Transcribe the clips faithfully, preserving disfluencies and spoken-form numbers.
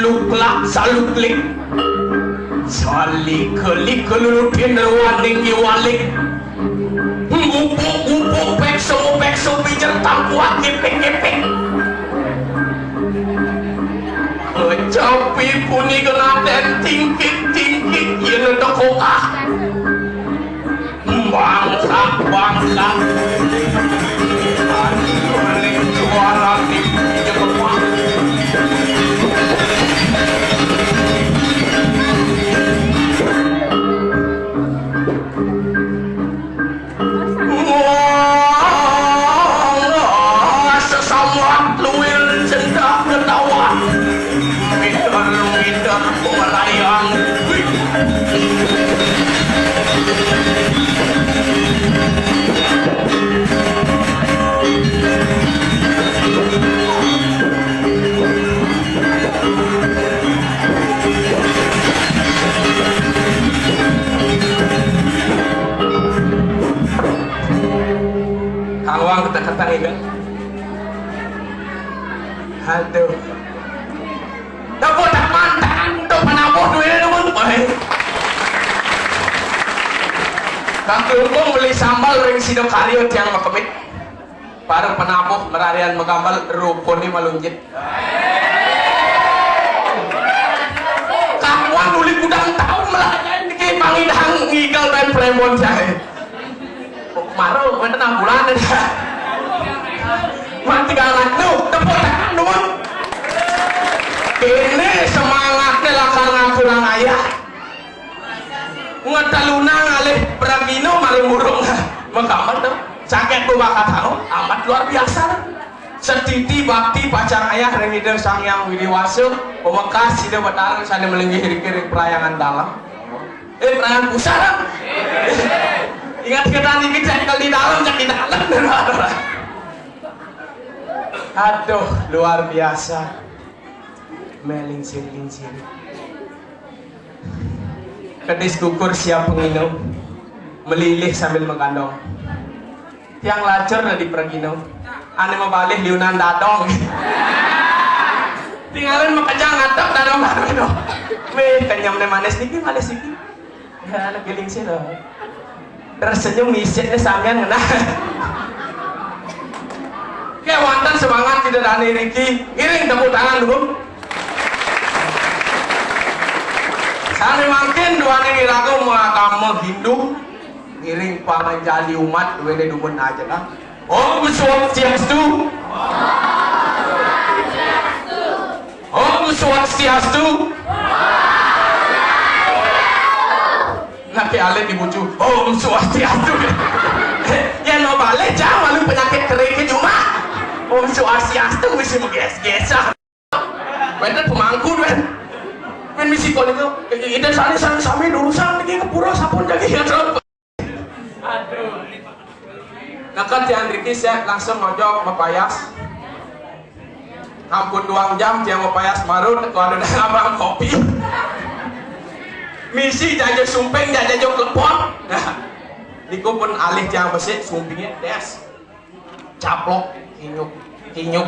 Uklak saluklik. Salik-kelik kelulutin ruaning iwalik. Ngupuk-ngupuk pekso-pekso pijer tampuak ngipik-ngipik. Kecapi punika naten tingkik-tingkik yen teko ah. Bangsat, bangsat. Aduh, ning juara tinggi jebak. Wah, sesambat luwir cendak ketawa. Mider, mider, pengelayan. Wih. Kang Wang ketek-ketek ini. Aduh. Tepuk tangan, tangan untuk penabuh duitnya dulu. Baik. Kang Klungkung beli sambal ring sida karya tiang makemit. Para penabuh merarian magambal rupane malunjit. Kakuan uli gudang taun melajahin niki pangidang ngigal ben prembon jahe. Maro wenten ambulan. Mati galak nu, tepuk tangan nuwun. Kene semangate lakar ngaturang ayah. Ngeteluna ngalih pragina maring burung. Mengkamet to. Saget bakat anu amat luar biasa. Setiti bakti pacang ayah ring Ida Sang Hyang Widi Wasa, pamekas Ida Betara sane malinggih riki ring Prayangan Dalem. Eh, Prayangan Pusat, ah. Ingat kita niki cek di dalam, cek di dalam. Aduh, luar biasa. Melingsir-lingsir. Kedis gugur siap penginum. Melilih sambil menggandong. Tiang lacur dadi pragina. Ane mabalih liunan dadong. Tingalin makejang ngadeg dadong pragina. Wih, kenyemne manis niki, manis niki. Ya, anak giling sih loh. Tersenyum misikne sampean ngenah. Oke, wonten semangat kita dane niki. Ngiring tepuk tangan dulu. Sane mangkin duaning iraga magama Hindu. Ngiring panganjali umat duwene dumun aja kan. Om Swastiastu. Om Swastiastu. Nake alit dibucu. Om Swastiastu. Ya no balik jangan malu penyakit kering ke cuma. Om Swastiastu mesti mengges-gesan. Wenten pemangku, men. Men misi kono itu, ida sami sami sami urusan lagi ke pura sampun jadi ya, Tru. Aduh. Nah, kan tiang riki saya langsung ngojok mapayas. Ampun duang jam tiang mapayas marut, kalau ada abang kopi. Misi jaja sumping, jaja klepon. Nah, niku pun alih tiang besik, sumpingnya des. Caplok, kinyuk, kinyuk.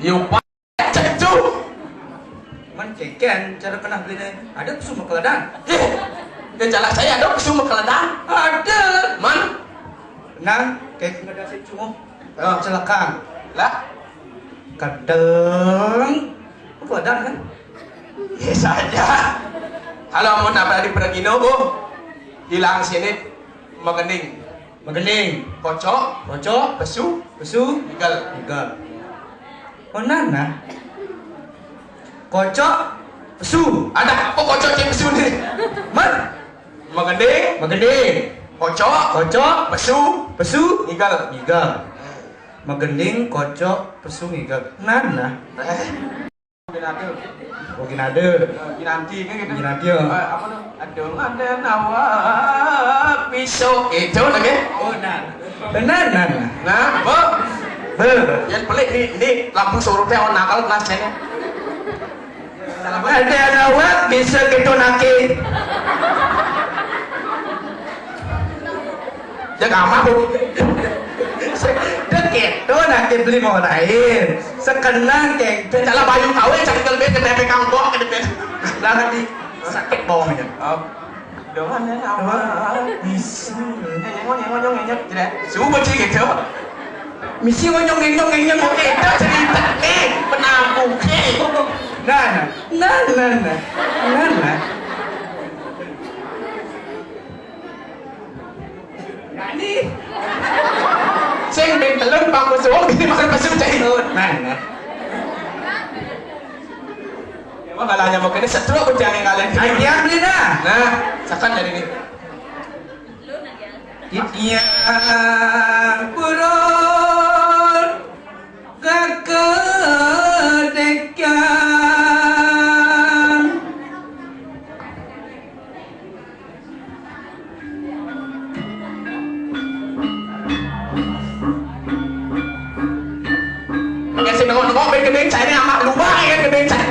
Yupa. Cek tu. Man keken cara kenah beli ni. Ada pesu makaladan. Eh, dia jalan saya ada pesu makaladan. Ada. Man. Nah, kayak kena dasi cuma. Oh. Celaka. Lah. Kadang. Makaladan kan? Ya saja. Kalau mau nambah di Pergino, Bu, hilang sini, mengening. Magending. Kocok. Kocok. Pesu. Pesu. Igel. Igel. Oh, nana. Kocok. Pesu. Ada apa kocok cek pesu ni? Mer. Magending. Magending. Kocok. Kocok. Pesu. Pesu. Igel. Igel. Magending, kocok, pesu, igel. Nana. Eh. Ginanti. Oh, Ginade. Eh, Ginanti, kan gitu. Ginanti, ya. Eh, apa tuh? Aduh, ada nawa pisau. Itu lagi. Oh, nah. Benar, nah, nah. Nah, Bu. Bu. Yang pelik nih, ini lampu surutnya warna nakal, kelas saya. Ada nawa bisa gitu naki. Ya, gampang, Bu. Itu nanti beli mau lain. Sekenang kengkeng. Salah bayu kawin, sakit kalau bete, bete kangkok, sakit bete. Lah, di sakit bawahnya. Oh. Doang ya, apa? Misi. Eh, nyengok, nyengok, nyengok, nyengok, tidak. Subuh sih gitu. Misi ngonyong, ngonyong, ngonyong. Itu cerita nih, penampuh nih. Nah, nah, nah, nah, nah. Nah, nah. Nah, nih. Sing ben telun pang musuh, gini makan pasir cai. Nah, nah. Ya, wah, kalau hanya mau kena setruk pun jangan kalian. Ayo, diam, Lina. Nah, sakan dari ini. Titiang purun kakedekan. Ya, sing nengok-nengok, ben gending cai ini amat lubang, ya, gending cai.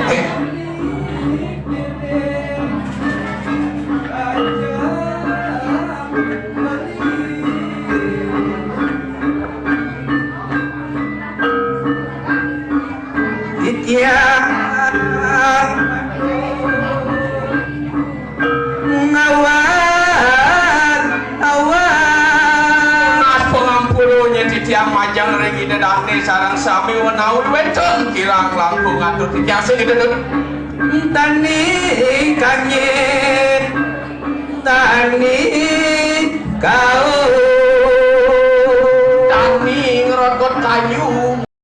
Titiang ngawat, ngawat. Mas pangampurunye titiang majeng ring Ida Dane sareng sami wenawi wenten kirang langkung atur titiang sing Ida Dane. Tani kanyit, tani kau. Tani ngrokot kayu.